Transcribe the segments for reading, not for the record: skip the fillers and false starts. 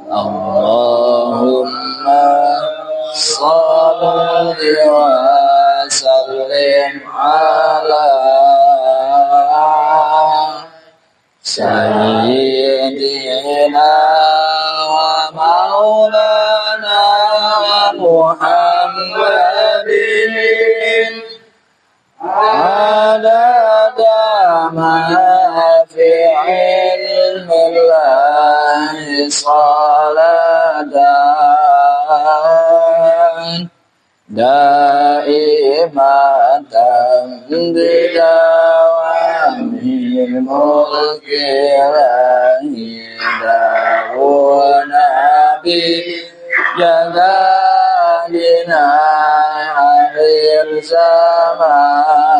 Allahumma shalli wa sallim ala sayyidina wa maulana Muhammadin adada ma fi ilmillahi salatan daimatan bidawami mulkillahi dawuna bi jagadina akhir zaman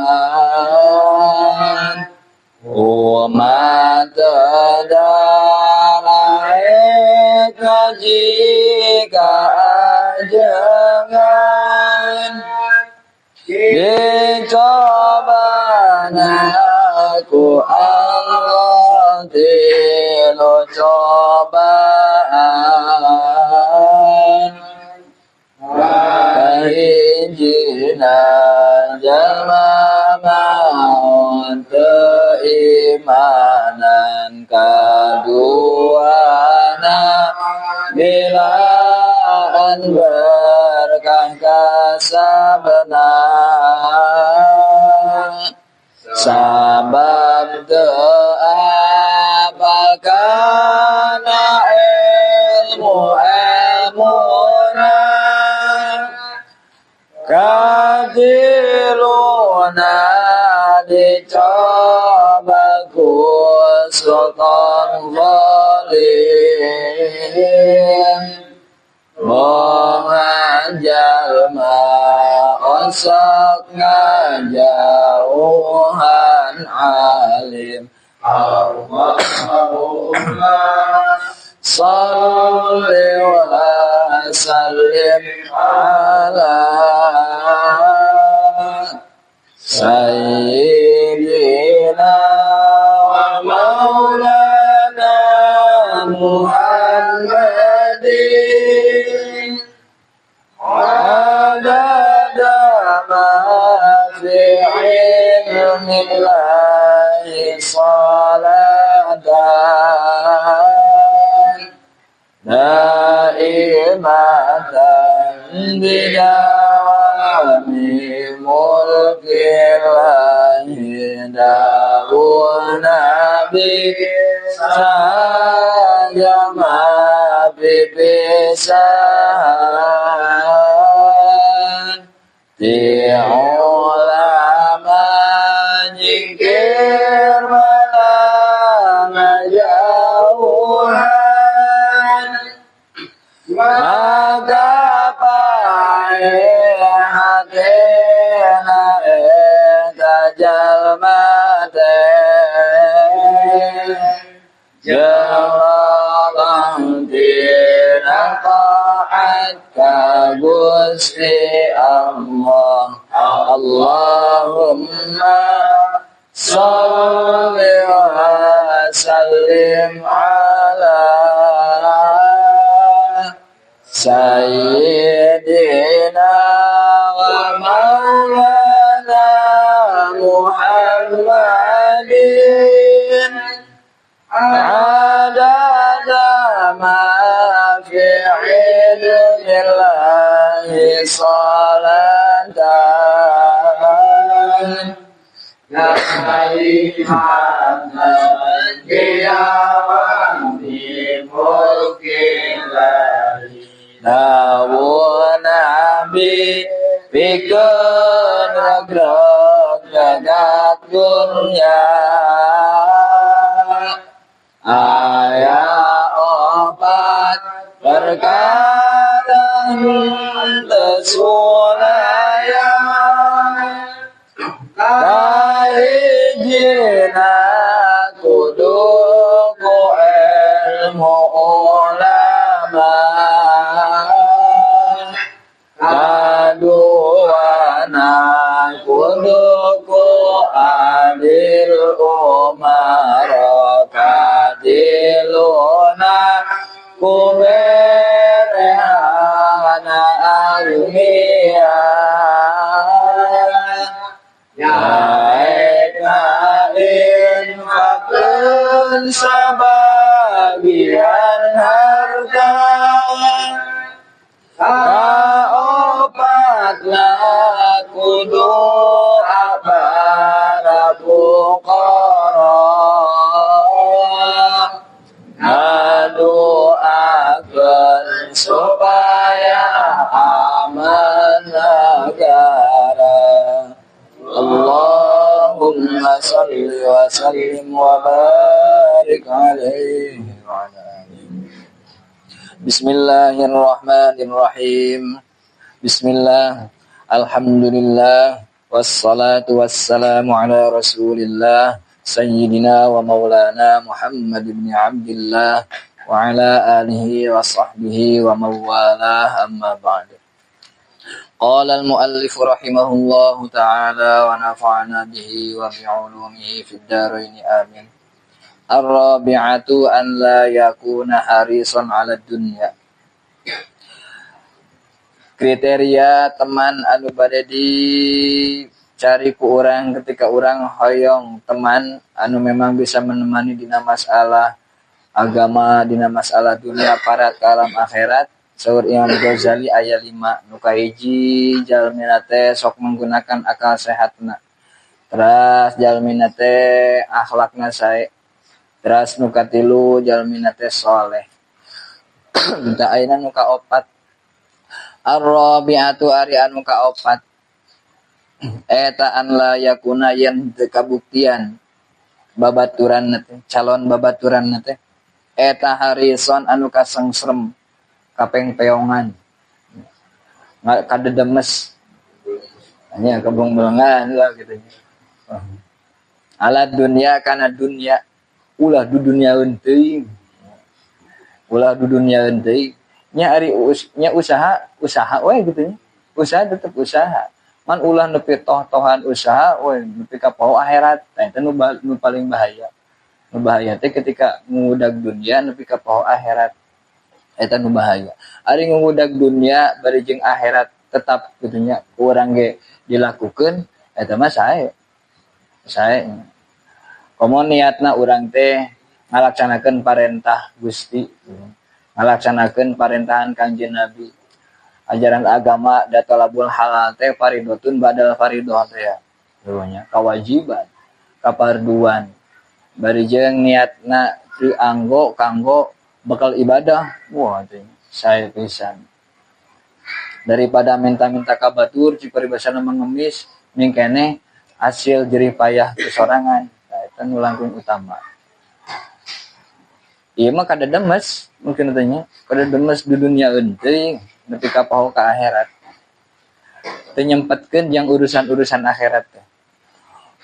umat darah kaji kajengan dicoba aku Allah tilu cobaan keizinan jalma maut keimanan kaduana bilaan berkah kasabna sabab doa kana ilmu ilmuna katiluna dicoba ku sultan zalim mengajar osok ngajauhan alim. Allahumma salli wa sallim ala sayyidina wa maulana Muhammadin adada ma fi ilmillahi salatan daimatan bidawami mulkillahi dawuna bi sajama bibisan di ulama nyingkir malah ngajauhan maka pae hatena eta jalma teh jalan tina taat ka Gusti Allah. Allahumma shalli wa sallim ala sayyidina wa maulana Muhammadin adada ma fi ilmillahi salatan daimatan bidawami mulkillahi dawuna bi pikeun regreg jagat dunya aya opat perkara henteu sulaya kahijina kudu ku ilmu ulama kaduana kudu ku adil umara kadiluna ku berehana almia yaeka infakeun sabagian harta kaopatna kudu para fuqara ngadoakeun supaya aman negara. Allahumma shalli wa sallim wa barik alaihi wa ala alihi. Bismillahirrahmanirrahim. Bismillah, alhamdulillah, wassalatu wassalamu ala rasulillah sayyidina wa maulana Muhammad ibn Abdillah wa ala alihi wa sahbihi wa mawalah, amma ba'd. Qala al-muallif rahimahullahu ta'ala wa nafa'ana bihi wa bi'ulumihi fid dharain, amin. Ar-rabi'atu an la yakuna harisan 'ala dunya. Kriteria teman anu bade dicari ku urang ketika urang hoyong teman anu memang bisa menemani dina masalah agama, dina masalah dunia, para kalam akhirat. Saur Imam Ghazali aya 5. Nu kahiji jalmina teh sok menggunakan akal sehatna. Teras jalmina teh akhlakna sae. Teras nu katilu jalmina teh soleh. Tah ayeuna nu kaopat. Ar-rabi'atu ari anu kaopat. Eta an la yakuna yen teu kabuktian babaturan teh, calon babaturan teh eta harison anu kasengsrem, kapengpeongan, kadedemes, hanya kebong-bongan lah gitu. Ala dunia kana dunia, ulah du duniaeun teuing, ulah du duniaeun teuing. Nya ari nya usaha, usaha we gitu nya. Usaha tetep usaha. Man ulah nepi toh-tohan usaha we nepi ka poho akhirat. Tah eta nu paling bahaya. Nu bahaya teh ketika ngudag dunia nepi ka poho akhirat. Eta nu bahaya. Ari ngudag dunia bari jeung akhirat tetap gitu nya urang ge dilakukeun eta mah sae. Sae. Komo niatna urang teh ngalaksanakeun parentah Gusti, ngalaksanakeun parentahan Kangjeng Nabi. Ajaran agama da talabul halal teh faridotun badal faridoh teh ya. Nya kawajiban, kaparduan. Bari jeung niatna dianggo kanggo bekal ibadah, wah teh sae pisan. Daripada minta-minta ka batur ci paribasana mengemis mingkeneh hasil jerih payah kesorangan. Nah, eta nu langkung utama. Ieu mah kadedemes mungkin tanya, kadedemes di dunia eunteuing nepi ka poho ka akhirat. Teu nyempetkeun jeung urusan-urusan akhirat teh.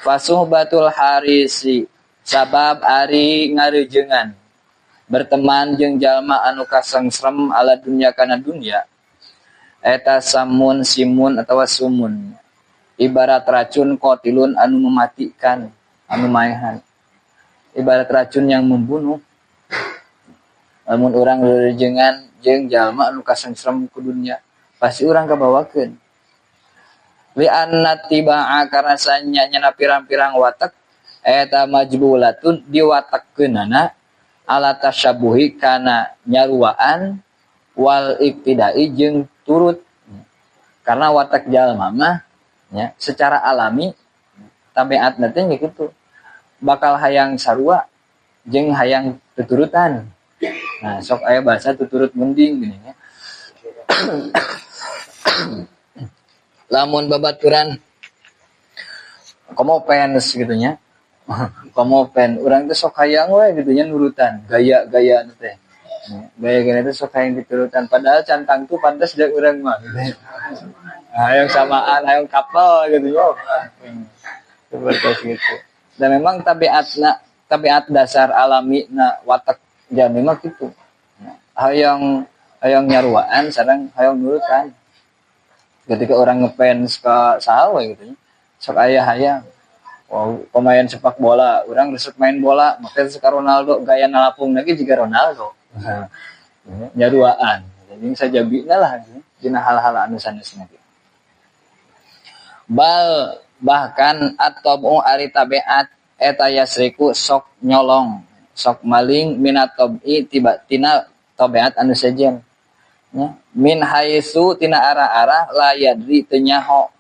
Fasuhbatul harisi sabab ari ngareujeungan berteman jeung jalma anu kasengsrem ala dunya kana dunya eta samun simun atawa sumun ibarat racun qatilun anu mematikan, anu maehan, ibarat racun yang membunuh. Lamun urang reurejengan jeung jalma anu kasengsrem ku dunya pasti urang kabawakeun. Li anna tibaa karena sanyanya pirang-pirang watak eta majbulatun diwatakkeunana ala tasyabuhi kana nyaruaan wal iktidai jeung turut. Karena watak jalma mah nya secara alami tabiatna teh kitu, bakal hayang sarua jeung hayang tuturutan. Nah, sok aya bahasa tuturut mending gini nya. Lamun babaturan komo fans gitu nya. Komo fan urang teh sok hayang we gitu nya nurutan, gaya-gaya teh. Gaya-gaya teh sok hayang diturutan padahal cantang tuh pantas jeung urang mah gitu. Hayang samaan, hayang couple gitu nya. Seperti gitu. Dan memang tabiatna, tabiat dasar alami na watak jalmi mah kitu. Hayang hayang nyaruaan sareng hayang nurutan. Ketika orang ngefans ke saha we gitu nya. Sok aya hayang. Wow, pemain sepak bola, orang resep main bola, ngefans ka Ronaldo, gaya nalapung lagi juga Ronaldo. Nyaruaan. Jeung sajabina lah dina hal-hal anu sanesna. Bal bahkan at-tabu ari tabiat eta yasriku sok nyolong, sok maling minat tabi tiba tina tabiat anu sejen. Ya, min haitsu tina arah-arah la yadri teu nyaho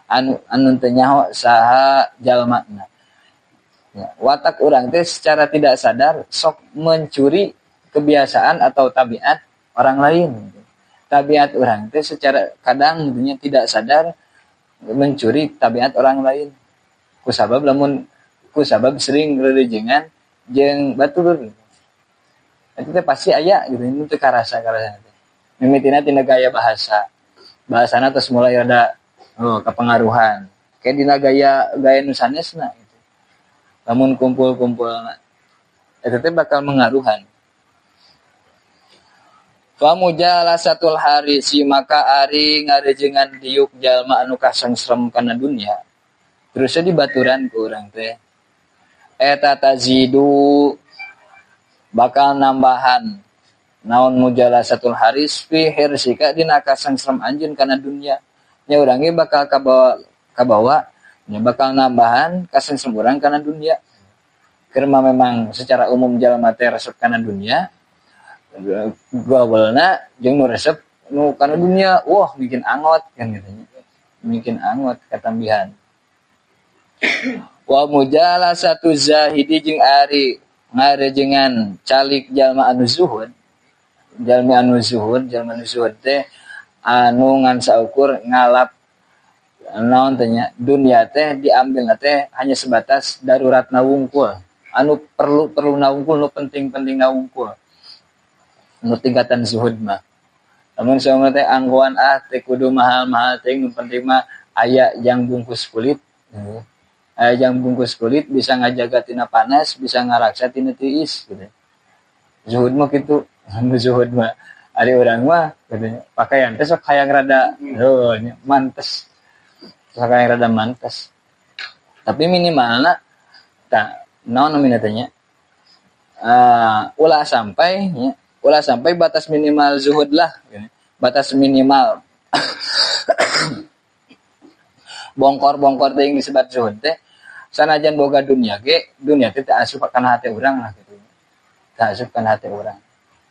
anu teu nyaho saha jalmana. Ya, watak urang teh secara tidak sadar sok mencuri kebiasaan atau tabiat orang lain. Tabiat urang teh secara kadang dunya tidak sadar mencuri tabiat orang lain. Kusabab lamun kusabab sering rerejengan jeung batur. Itu teh pasti aya gitu, ini teh karasa-karasa teh. Mimitina tina gaya bahasa. Bahasana terus mulai rada kepengaruhan. Kayak dina gaya nu sanesna gitu. Lamun kumpul-kumpul eta teh bakal mengaruhan. Fa mujalasatul harisi maka ari ngarejengan diuk jalma anu kasengsrem kana dunya. Terusnya dibaturan ku urang teh. Eta tazidu bakal nambahan naon mujalasatul haris fi hirsika dina kasengsrem anjeun kana dunya. Nya urang ge bakal kabawa nya bakal nambahan kasengsrem urang kana dunya. Keur mah memang secara umum jalma teh resep kana dunya. Gawelna jeung nu resep nu kana dunya, wah bikin angot kan gitu nya. Bikin angot katambihan. Wa mujalasatu zahidi jeung ari ngarejengan calik jalma anu zuhud. Jalma anu zuhud, jalma anu zuhud teh anu ngan saukur ngalap naon teh nya, dunya teh diambilna teh hanya sebatas daruratna wungkul. Anu perlu-perluna wungkul, nu penting-pentingna wungkul. Nu tingkatan zuhud mah. Lamun saurang teh anggoan teh kudu mahal-mahal teh nu penting mah aya jang bungkus kulit. Aya jang bungkus kulit bisa ngajaga tina panas, bisa ngaraksa tina tiis gitu. Zuhud mah kitu, nu zuhud mah ari urang mah gitu. Pakaian teh sok hayang rada heuh mantes. Sok hayang rada mantes. Tapi minimalna tah naon namina teh nya? Ulah sampai nya, ulah sampai batas minimal zuhud lah, batas minimal bongkor-bongkor teh yang disebut zuhud teh sanajan boga dunia ge, dunia teh teu asup kana hate urang lah gitu. Teu asup kana hate urang.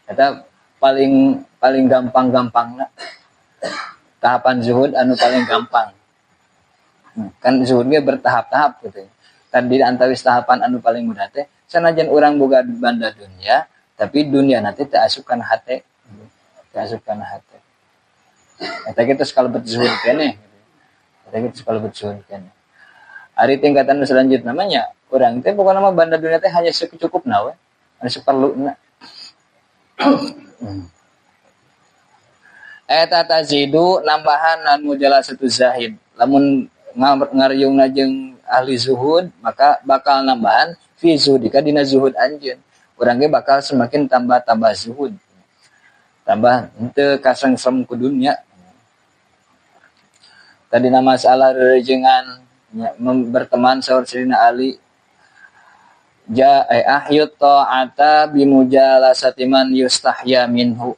Eta paling gampang-gampangna. Tahapan zuhud anu paling gampang. Kan zuhud ge bertahap-tahap gitu. Tadi antawis tahapan anu paling mudah teh sanajan urang boga banda dunia, tapi dunia nanti teu asup kana hate. Teu asup kana hate. Eta kitu kalau berzuhud keneh. Eta kitu kalau berzuhud keneh. Ari tingkatan selanjutnya namanya urang teh pokona mah banda dunia teh hanya secukupna we, anu saperluna. Eta tazidu nambahan anu mujalasatu zahid. Lamun ngariungna jeung ahli zuhud maka bakal nambahan fi zuhudika dina zuhud anjeun. Urang ge bakal semakin tambah-tambah zuhud. Tambah henteu kasengsem ku dunya. Tadi nama masalah rerejengan ya, berteman saur Sayyidina Ali ja ahyut ta'ata bimujalasati man yustahya minhu.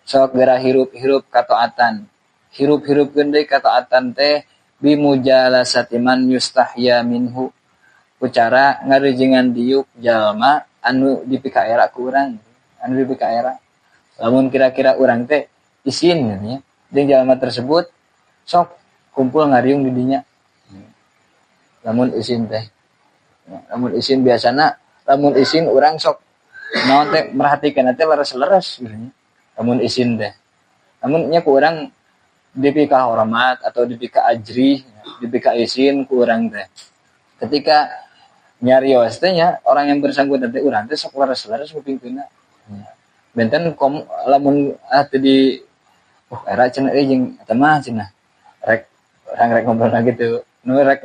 Sok geura hirup-hirup kataatan. Hirup-hirupkeun deui kataatan teh bimujalasati man yustahya minhu. Ku cara ngarejengan diuk jalma anu dipikaera ku urang, anu dipikaera. Lamun kira-kira urang teh isin gitu nya, jeung jalma tersebut sok kumpul ngariung di dinya. Lamun isin teh. Lamun isin biasana, lamun isin urang sok naon teh merhatikan teh leres-leres gitu nya. Lamun isin teh. Lamun nya ku urang dipika hormat atau dipika ajri, dipika isin ku urang teh. Ketika nyarios teh nya orang yang bersangkutan teh urang teh sok leres-leres kupingkeunna. Benten kom lamun teh di era cenah euy jeung eta mah cenah. Rek urang rek ngobrol gitu. Nu rek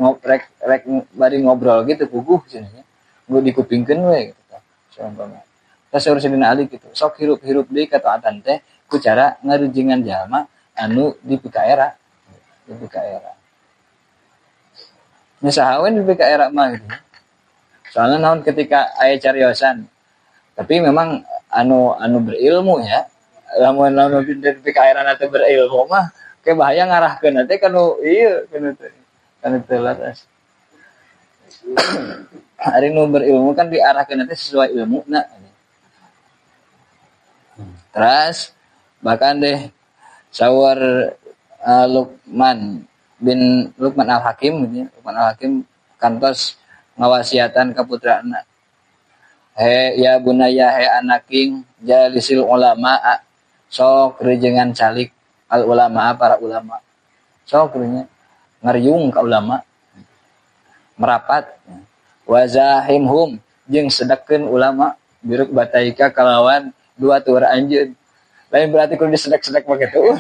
rek bari ngobrol gitu puguh cenah nya. Nu dikupingkeun we gitu tah. Saumpama. Tah saur Sayyidina Ali gitu. Sok hirup-hirup deui kataatan teh ku cara ngarujengan jalma anu dipikaera. Dipikaera. Nya saha we dipikaera mah gitu. Soalnya naon ketika aya cariosan. Tapi memang anu anu berilmu ya. Lamun lamun nepi ka akhirat teh berilmu mah ke bahaya ngarahkeun teh kanu ieu kanu teh kanu teu leres. Ari nu berilmu kan diarahkeun teh sesuai ilmuna. Terus bahkan deh sawar Luqman bin Luqman Al-Hakim gitu ya. Luqman Al-Hakim kantos ngawasiatan ka putrana. He ya bunaya he anaking jalisil ulama sok rejengan calik al ulama para ulama. Sok nya ngariung ka ulama merapat wazahimhum jeung sedekeun ulama biruk bataika kalawan dua tuur anjeun. Lain berarti kudu disedek-sedek make tuur.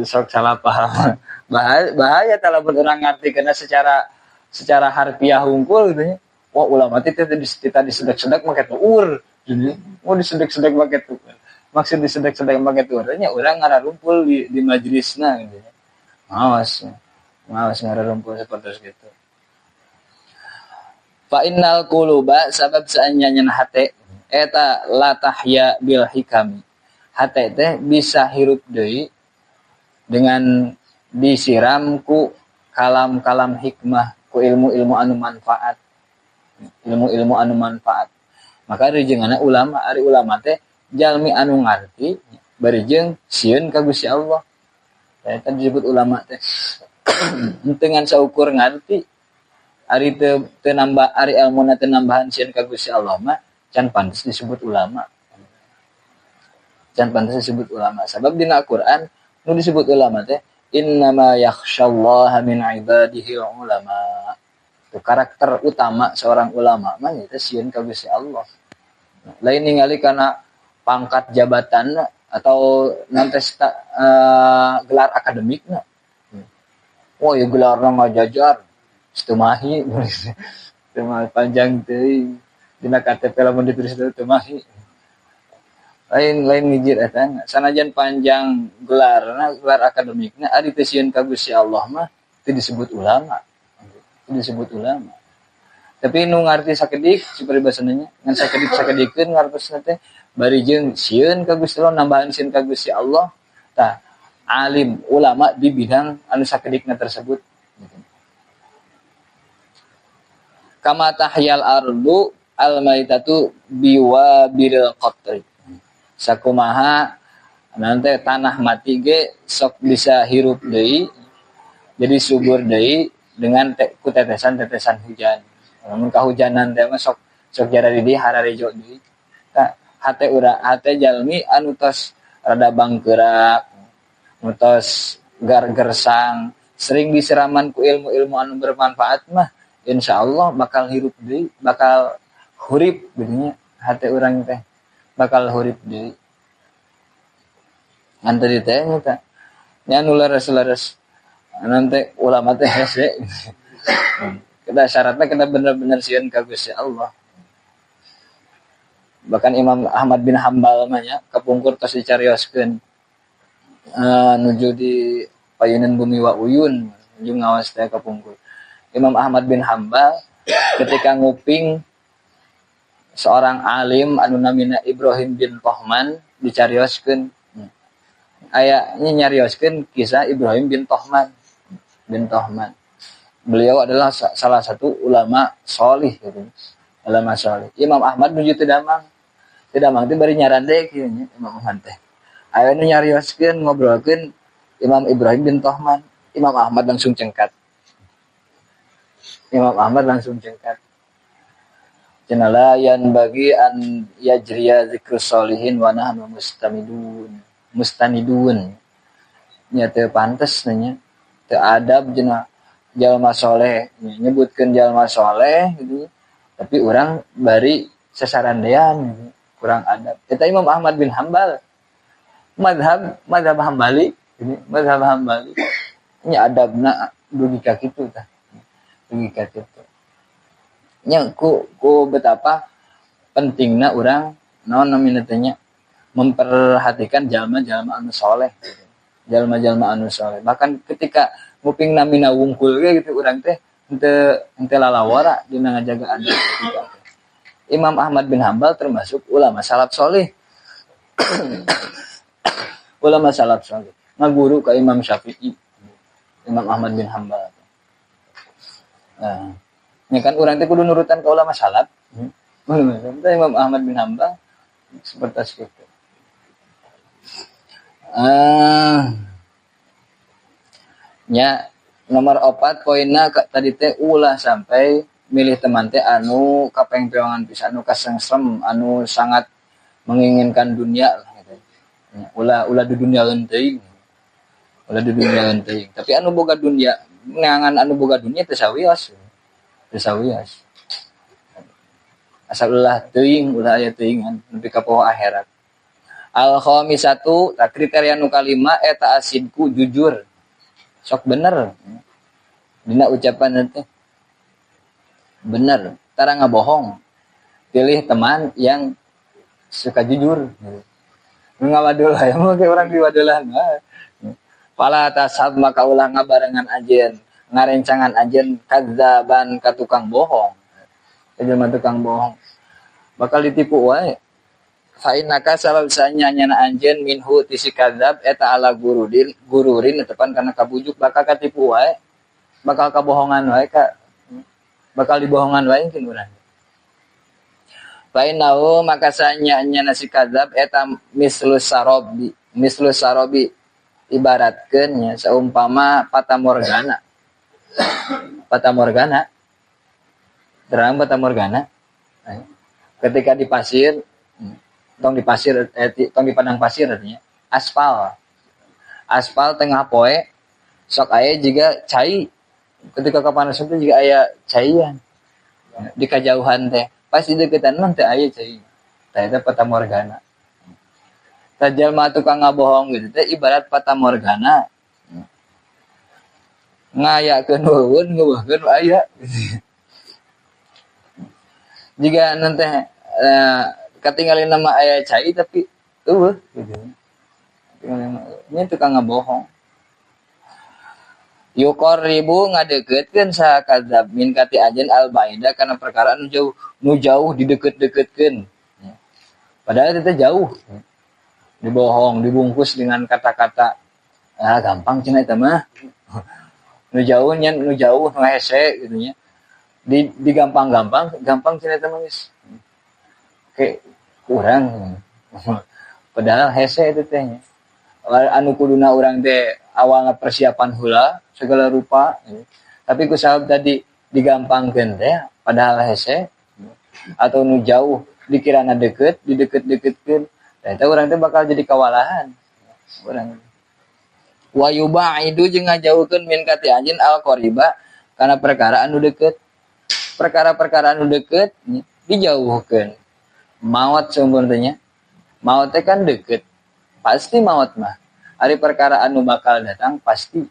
Sok salah paham. Bahaya, bahaya lamun urang ngarti karena secara secara harfiah hungkul gitu nya. Wah ulama teh kita disedek-sedek make tuur. Oh disedek-sedek make tuur. Maksud disedek-sedek make tuur nya urang ngararumpul di majelisna gitu. Mawas. Mawas ngararumpul seperti gitu. Fa innal quluba sabab saanya hate eta la tahya bil hikami. Hate teh bisa hirup deui dengan disiram ku kalam-kalam hikmah, ku ilmu-ilmu anu manfaat. Ilmu-ilmu anu manfaat. Maka rejenganna ulama, ari ulama teh jalmi anu ngarti bari jeung sieun ka Gusti Allah. Eta disebut ulama teh. Henteu ngan saukur ngarti, ari teu teu nambah ari ilmuna teu nambahan sieun ka Gusti Allah mah can pantes disebut ulama. Can pantes disebut ulama. Sabab dina Al-Qur'an nu disebut ulama teh innama yakhsyallaha min ibadihi ulama. Itu karakter utama seorang ulama mah eta sieun ka Gusti Allah. Lain ningali kana pangkat jabatan atau nanti gelar akademikna. Wah, ya gelarna ngajajar teu mahi. Teu panjang teuing. Dina KTP lamun ditulis teu mahi. Lain lain ngijir eta sanajan panjang gelarna, gelar akademikna ari teu sieun ka Gusti Allah mah teu disebut ulama. Teu disebut ulama. Tapi nu ngarti sakedik paribasana nya ngan sakedik-sakedikeun ngartosna teh bari jeung sieun ka Gusti Allah nambahan sieun ka Gusti Allah tah alim ulama di bidang anu sakedikna tersebut. Kama tahyal ardu al maitatu biwabil qatri. Sakumaha nanti tanah mati ge sok bisa hirup deui jadi subur deui dengan ku tetesan-tetesan hujan. Lamun kahujanan teh mah sok sok jara di dieu hararejo deui. Tah hate urang hate jalmi anu tos rada bangkeurak, nu tos gar gersang, sering disiraman ku ilmu-ilmu anu bermanfaat mah insyaallah bakal hirup deui, bakal hurip geuning hate urang teh bakal hurip deui. Ngan tadi teh nya teh nya nu leres-leres nanti ulama teh hese. Kita syaratnya kita bener-bener sieun ka Gusti Allah. Bahkan Imam Ahmad bin Hambal mah nya kapungkur tos dicarioskeun nuju di payunan bumi wa uyun nuju ngawas teh kapungkur. Imam Ahmad bin Hambal ketika nguping seorang alim anu namina Ibrahim bin Tohman dicarioskeun aya nyarioskeun kisah Ibrahim bin Tohman bin Tohman. Beliau adalah salah satu ulama solih gitu. Ulama solih. Imam Ahmad nuju teu damang. Teu damang teh bari nyarande kieu nya Imam Ahmad teh. Aya nu nyarioskeun ngobrolkeun Imam Ibrahim bin Tohman. Imam Ahmad langsung cengkat. Imam Ahmad langsung cengkat. Cenah la yanbaghi an yajriya dzikrus solihin wa nahnu mustamidun. Mustanidun. Nya teu pantes nya. Teu adab cenah jalma soleh nyebutkeun jalma soleh gitu tapi urang bari sasarandean gitu. Kurang adab. Eta Imam Ahmad bin Hambal madhab madhab Hambali ini madhab Hambali nya adabna dugi ka kitu tah dugi ka kitu nya ku ku betapa pentingna urang naon namina teh nya memperhatikan jalma-jalma anu soleh gitu. Jalma-jalma anu soleh bahkan ketika nguping namina wungkul ge gitu urang teh henteu henteu lalawara dina ngajaga adab ketika teh. Imam Ahmad bin Hambal termasuk ulama salaf soleh. Ulama salaf soleh. Ngaguru ka Imam Syafi'i, Imam Ahmad bin Hambal. Nah, ini kan urang teh kudu nurutan ka ulama salaf. Imam Ahmad bin Hambal seperti itu. Nya nomor 4 poinna tadi teh ulah sampai milih teman teh anu kapengpeongan pisan, anu kasengsem, anu sangat menginginkan dunia lah gitu. Ulah di dunia teuing. Ulah di dunia teuing. Tapi anu boga dunia, neangan anu boga dunia teu sawios. Teu sawios. Asal ulah teuing, ulah aya teuingan nepi ka poho akhirat. Al khamisatu, kriteria nu kalima eta asidku jujur. Sok bener. Dina ucapan teh bener, tara ngabohong. Pilih teman yang suka jujur. Ngawadulah ya, mungkin orang diwadulah. Fala tasab maka ulah ngabarengan anjeun, ngarencangan anjeun kadzaban ka tukang bohong. Jelema tukang bohong bakal ditipu wae. Fa innaka sabab sanyana anjeun minhu ti si kadzab eta ala gurudin gururin tepan kana kabujuk bakal katipu wae, bakal kabohongan wae ka bakal dibohongan wae mungkin urang. Fa innahu maka sanyana si kadzab eta mislu sarobi ibaratkeun nya saumpama fatamorgana. Fatamorgana terang fatamorgana ketika di pasir, tong di pasir, tong di padang pasir artinya aspal tengah poe sok aya jiga cai, ketika kepanasan teh jiga aya caian di kajauhan teh, pas di deketan mah teh aya cai, tah eta fatamorgana. Tah jalma tukang ngabohong gitu teh ibarat fatamorgana ngayakeun eueun ngeuweuhkeun aya. Jika nanti ketinggalin nama ayah cai tapi eueuh gitu. Ini tukang ngebohong. Yuqarribu ngadeukeutkeun saha kadzab min kati anjeun al baida kana perkara nu jauh, nu jauh dideukeut-deukeutkeun. Padahal itu jauh. Dibohong, dibungkus dengan kata-kata ah gampang cenah eta mah. Nu jauh nya nu jauh nu hese gitu nya. Di gampang-gampang, gampang cenah eta mah geus. Kayak kurang. Padahal hese itu teh nya. Anu kuduna urang teh awalna persiapan heula segala rupa, tapi ku sabab tadi digampangkeun teh padahal hese atau nu jauh dikirana deukeut, dideukeut-deukeutkeun. Tah eta urang teh bakal jadi kawalahan. Urang wa yubaidu jeung ngajauhkeun min kati anjeun al qariba kana perkara anu deukeut. Perkara-perkara anu deukeut dijauhkeun. Maot seumpama nya. Maot teh kan deukeut. Pasti maot mah. Ari perkara anu bakal datang pasti.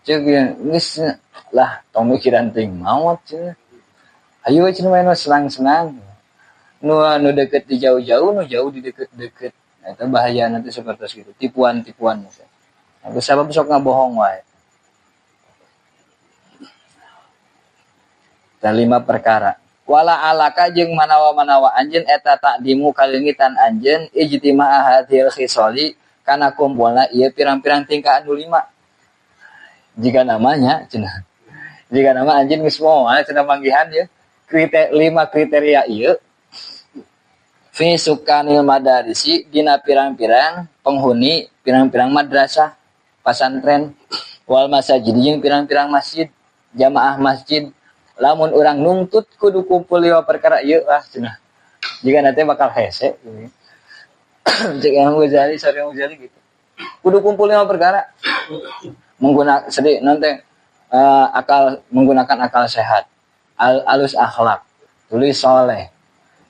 Ceuk geus lah tong mikiran teuing maot cenah. Ayo cenah main senang-senang. Nu anu deukeut di jauh-jauh, nu jauh di deukeut-deukeut. Eta bahaya nanti seperti itu, tipuan-tipuan. Nah, sabab sok ngabohong wae. Tah lima perkara. Wala alaka jeung manawa-manawa anjeun eta takdimu kalengitan anjeun ijtima'a hadhil khisali kana kumpulna ieu pirang-pirang tingkah anu lima. Jika namanya cenah. Jika nama anjeun geus moal cenah manggihan ieu lima kriteria ieu fi sukanil madarisi dina pirang-pirang penghuni pirang-pirang madrasah pasantren wal masajid jeung pirang-pirang masjid jamaah masjid. Lamun urang nungtut kudu kumpul lima perkara ieu lah cenah. Jika nanti bakal hese Cek Imam Ghazali, sorry Imam Ghazali gitu. Kudu kumpul lima perkara. Menggunakan sedih nanti akal, menggunakan akal sehat, alus akhlak, tulis soleh,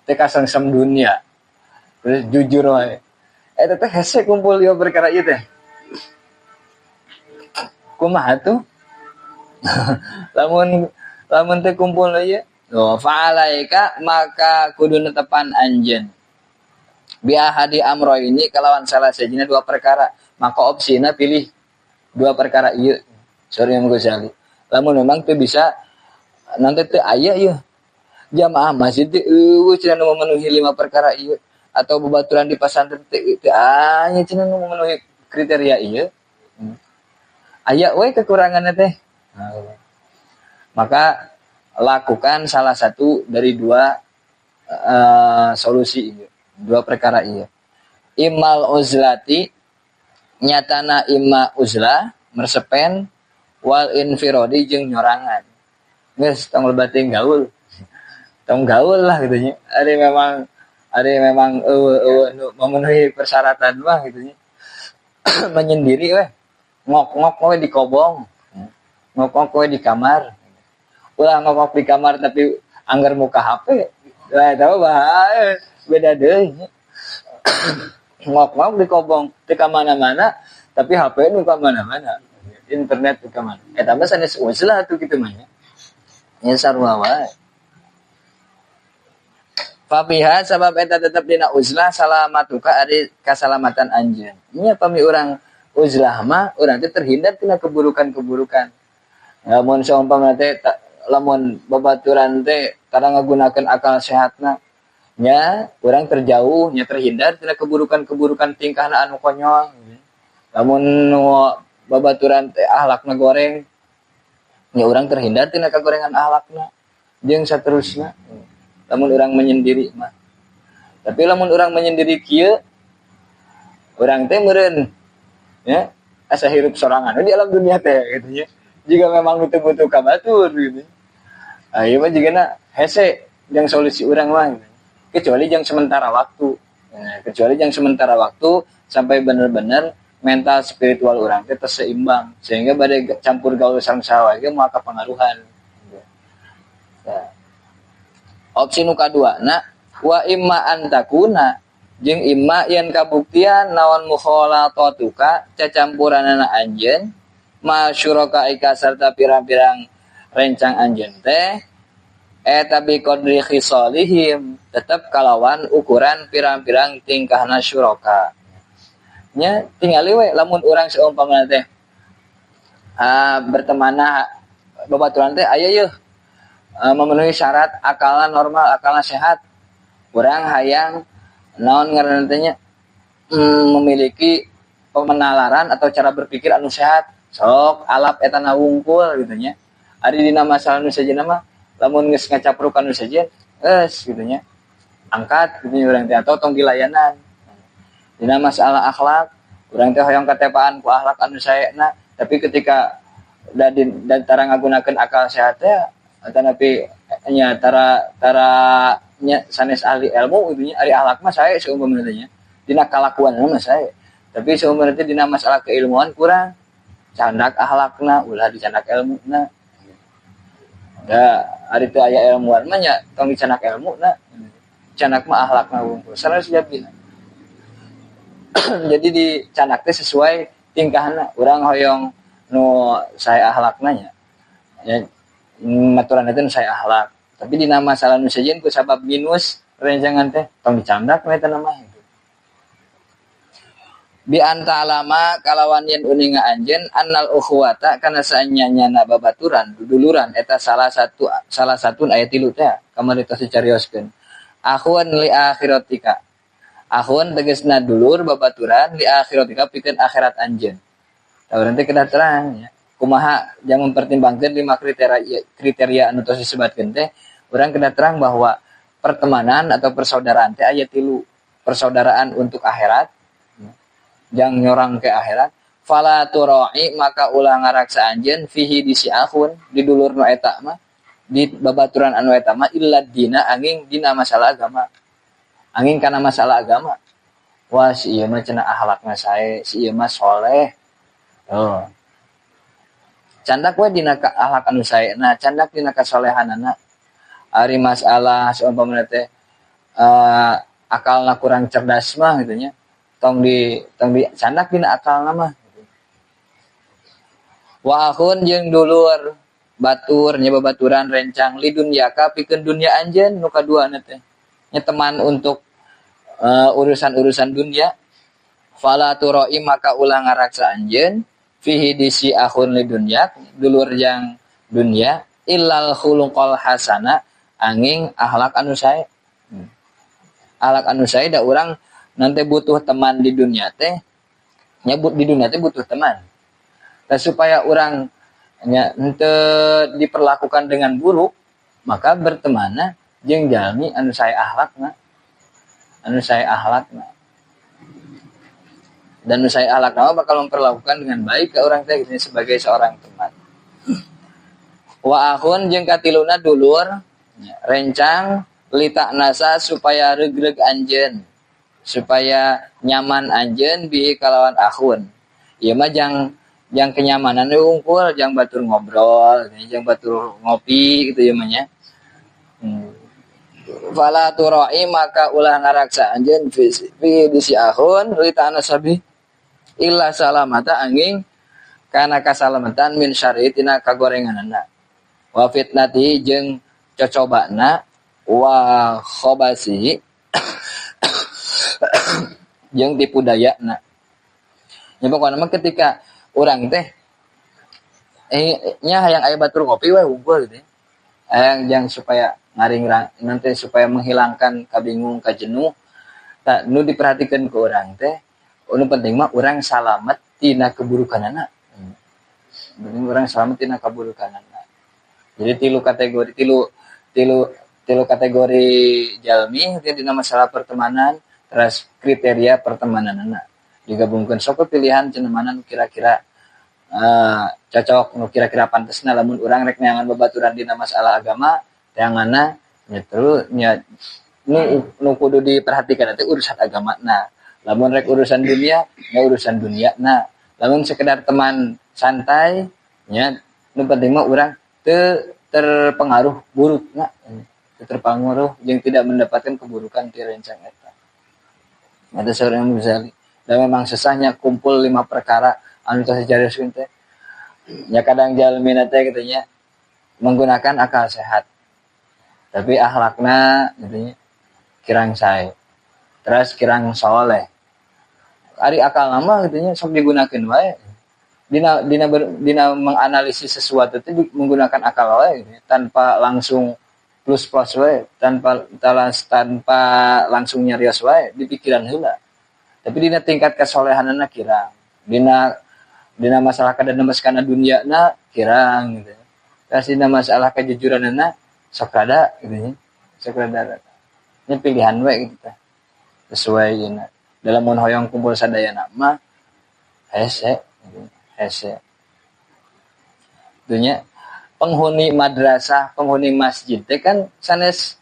teh kasengsem dunia, terus jujur wae. Eta teh hese kumpul lima perkara ieu teh. Kumaha tuh? Lamun teh kumpul ieu, oh, fa'alaika maka kudu netepan anjeun. Bi ahadi amroini kalawan salah sejina dua perkara, maka opsina pilih dua perkara ieu. Sorry Imam Ghazali. Lamun memang teu bisa nanti teu aya ieu. Jamaah masjid teh eueuh cenah nu memenuhi 5 perkara ieu atau babaturan di pasantren teh teu aya cenah nu memenuhi kriteria ieu. Aya we kekuranganna teh. Maka lakukan salah satu dari dua solusi ieu, dua perkara ieu. Imal uzlati nyatana imma uzlah mersepen wal infirodi jeung nyorangan. Geus tong lebating gaul. Tong gaul lah gitu nya. Ari memang eueuh nu memenuhi persyaratan mah gitu nya. Menyendiri weh. Ngok-ngok we di kobong. Ngok-ngok we di kamar. Ulah ngok-ngok di kamar tapi anggar muka HP. Lah eta mah bahaya, beda deui nya. Ngok-ngok di kobong teu ka mana-mana tapi HP nu ka mana-mana. Internet nu ka mana. Eta mah sanes uzlah atuh kitu mah nya. Nya sarua wae. Fabiha sabab eta tetep dina uzlah salamatuka ari kasalamatan anjeun. Nya pami urang uzlah mah urang teh terhindar tina keburukan-keburukan. Lamun saumpama teh lamun babaturan teh kadang ngagunakeun akal sehatna nya urang terjauh nya terhindar tina keburukan-keburukan tingkahna anu konyol. Lamun nu babaturan teh akhlakna goreng nya urang terhindar tina kagorengan akhlakna jeung saterusna. Lamun urang menyendiri mah. Tapi lamun urang menyendiri kieu urang teh meureun nya asa hirup sorangan di alam dunia teh gitu nya. Jika memang nu teu butuh ka batur gitu. Ah ieu mah jigana hese jeung solusi urang mah gitu. Kecuali jeung sementara waktu. Nah, kecuali jeung sementara waktu sampai bener-bener mental spiritual urang teh seimbang sehingga bade campur gaul sareng saha wae ge moal kapangaruhan. Nah. Opsi nu kadua na wa imma antakuna jeung imma yen kabuktian naon mukhalatatuka cacampuranana anjeun ma syuraka ika sarta pirang-pirang rencang anjeun teh eta bi qadri khisalihim tetep kalawan ukuran pirang-pirang tingkahna syuraka. Nya tingali we lamun urang seumpamana teh bertemana babaturan teh aya yeuh memenuhi syarat akalna normal, akalna sehat. Urang hayang naon ngaranna teh nya memiliki pemenalaran atau cara berpikir anu sehat. Sok alap eta na wungkul gitu nya. Ari dina masalah nu sejenna mah lamun geus ngacaprukan nu sejen geus gitu nya. Angkat gitu nya urang teh atau tong dilayanan. Dina masalah akhlak, urang teh hoyong katepaan ku akhlak anu saena, tapi ketika dan tara ngagunakeun akal sehat teh atanapi nya tara nya sanes ahli ilmu gitu nya, ari akhlak mah sae seumpamana teh nya. Dina kalakuanna mah sae. Tapi seumpamana teh dina masalah keilmuan kurang. Candak akhlakna ulah dicandak ilmuna. Da ari teu aya ilmuwan mah nya tong dicandak ilmuna. Candak mah akhlakna wungkul. Sanes jabina. Jadi dicandak teh sesuai tingkahna. Urang hoyong nu sae akhlakna nya. Ya maturan itu nu sae akhlak. Tapi dina masalah nu sejen ku sabab minus rencangan teh tong dicandak we eta mah. Bi anta alama kalawan yen uninga anjeun annal ukhuwata kana saanyana babaturan duduluran eta salah satu aya 3 teh kamari tos dicarioskeun. Akhwan li akhiratika. Akhwan tegasna dulur babaturan li akhiratika pikeun akhirat anjeun. Tah urang teh kedah terang ya. Kumaha jang mempertimbangkeun 5 kriteria anu tos disebatkeun teh urang kedah terang bahwa pertemanan atau persaudaraan teh aya 3. Persaudaraan untuk akhirat jang nyorang ke akhirat fala turai maka ulah ngaraksa anjeun fihi di si akhun di dulur nu eta mah di babaturan anu eta mah illa dina angin dina masalah agama angin kana masalah agama wah si ieu mah cenah akhlakna sae si ieu mah soleh oh candak we dina akhlak anu sae nah candak dina kasolehanana ari masalah saumpamana teh akalna kurang cerdas mah gitu nya tong di candak dina akalna mah. Wa akhun jeung dulur batur nya babaturan rencang lidun yaka pikeun dunya anjeun nu kaduana teh. Nya teman untuk urusan-urusan dunia. Fala turoi maka ulah ngaraksa anjeun fihi di si akhun lidunya dulur yang dunia illal khuluqal hasana Angin akhlak anu sae. Akhlak anu sae da urang nanti butuh teman di dunia teh, nyebut di dunia teh butuh teman. Dan supaya orang nya henteu diperlakukan dengan buruk, maka bertemanna jeung jalmi anu sae akhlakna. Anu sae akhlakna. Dan nu sae akhlakna bakal memperlakukan dengan baik ke orang teh sebagai seorang teman. Wa akhun jeung katiluna dulur rencang litaknasa supaya regreg anjeun, supaya nyaman anjeun bi kalawan akhun. Ieu mah jang kenyamanan we unggul, jang batur ngobrol, jang batur ngopi gitu ieu mah nya. Fala turai maka ulah ngaraksa anjeun fi di si akhun litaknasa bi illa salamata angin kana kasalamatan min syarri tina kagorenganana wa fitnati jeung cocobana wa khobasi jeung tipu dayana. Nya pokona mah ketika urang teh nya hayang aya batur kopi we unggul gitu. Hayang jang supaya ngaring nanti supaya menghilangkan kabingung kajenuh tak nu diperhatikan ke urang teh nu penting mah urang salamet tina keburukanana. Penting urang salamet tina keburukanana. Jadi tilu kategori tilu kategori jalmi dina masalah pertemanan terus kriteria pertemananana digabungkeun sok pilihan cenah mana nu kira-kira cocok nu kira-kira pantesna lamun urang rek neangan babaturan dina masalah agama teanganna nya terus nya nu kudu diperhatikan teh urusan agamana. Lamun rek urusan dunia nya urusan dunia na. Lamun sekedar teman santai nya nu penting mah urang teu terpengaruh buruk na, terpengaruh yang tidak mendapatkan keburukan ti rencang eta. Eta saurang Ghazali. Dan memang susahnya kumpul 5 perkara anu tos dijarioskeun teh. Nya kadang jalmina teh kitu nya menggunakan akal sehat. Tapi akhlakna kitu nya kirang sae. Terus kirang soleh. Ari akal mah kitu nya sok digunakeun wae. Dina menganalisis sesuatu itu menggunakan akal wae gitu, tanpa langsung plus plus wae, tanpa langsung nyarios wae di pikiran heula. Tapi dina tingkat kesolehanana kirang. Dina masalah kadenemes kana duniana kirang gitu. Terus dina masalah kejujuranana sok rada gitu nya. Sok rada. Ini pilihan wae gitu tah. Sesuai dina. Dalam mun hoyong kumpul sadayana mah hese gitu. Hese. Dunya penghuni madrasah, penghuni masjid teh kan sanes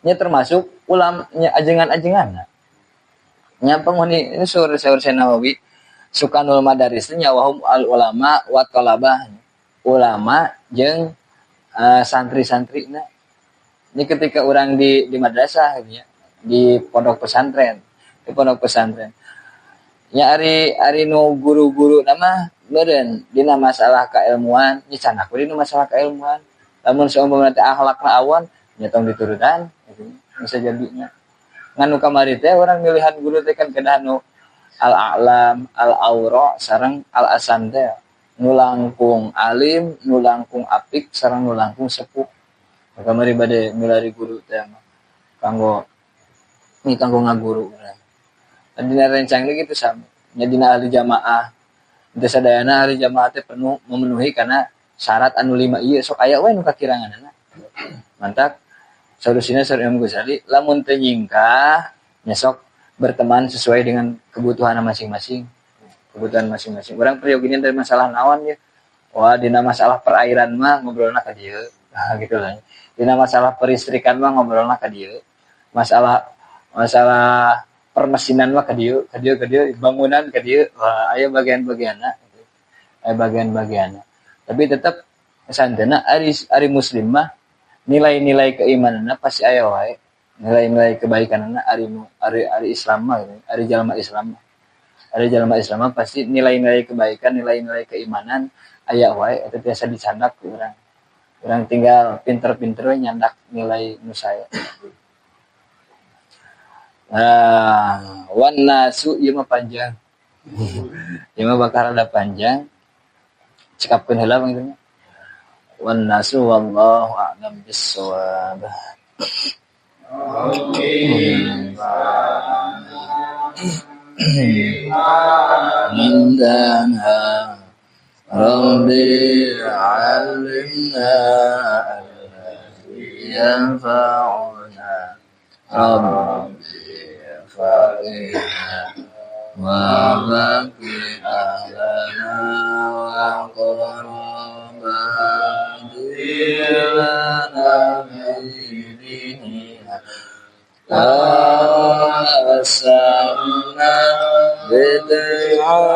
nya termasuk ulamnya ajengan-ajengan. Nya penghuni ini surah Nawawi Sukanul Madaris nya wahum al ulama wa talabah. Ulama jeung santri-santrina. Ini ketika orang di madrasah gitu ya, di pondok pesantren, di pondok pesantren. Nya ari nu guru-guru nama meureun dina masalah keilmuan, nya candak we dina masalah keilmuan. Lamun saumpamana teh akhlakna awon, nya tong diturutan gitu. Bisa jadinya. Ngan nu kamari teh urang milihan guru teh kan kedah nu al-a'lam, al-aura sareng al-asan teh. Nu langkung alim, nu langkung apik sareng nu langkung sepuh. Kamari bade milari guru teh mah kanggo ni kanggo ngaguru urang. Dina rencang gitu sama. Nya dina ahli jamaah. Teu sadayana ahli jamaah teh penuh memenuhi karena syarat anu 5 ieu sok aya we nu kakiranganana. Mantak solusina saur Imam Ghazali lamun teu nyingkah nya sok berteman sesuai dengan kebutuhan masing-masing. Kebutuhan masing-masing. Urang priyogina dari masalah naon ya. Wah dina masalah perairan mah ngobrolna ka dieu. Nah, gitu lah. Dina masalah peristrikan mah ngobrolna ka dieu. Masalah permesinan mah ka dieu, bangunan ka dieu, wah aya bagian-bagianna gitu. Aya bagian-bagianna. Tapi tetap santena ari muslim mah nilai-nilai keimananna pasti aya wae. Nilai-nilai kebaikanna ari Islam mah gitu. Ari jalma Islam mah. Ari jalma Islam mah pasti nilai-nilai kebaikan, nilai-nilai keimanan aya wae eta biasa dicandak ku urang. Urang tinggal pinter-pinter we nyandak nilai nu sae. Nah, wan nasu ieu mah panjang. Ieu mah bakal rada panjang. Cekapkeun heula bang. wan nasu wallahu a'lam bissawab. Indana Rabbi 'allimna alladhi yanfa'una Rabbi faqihna wa baqi ahlana wa qarabatina bidinina asamna bid'alumi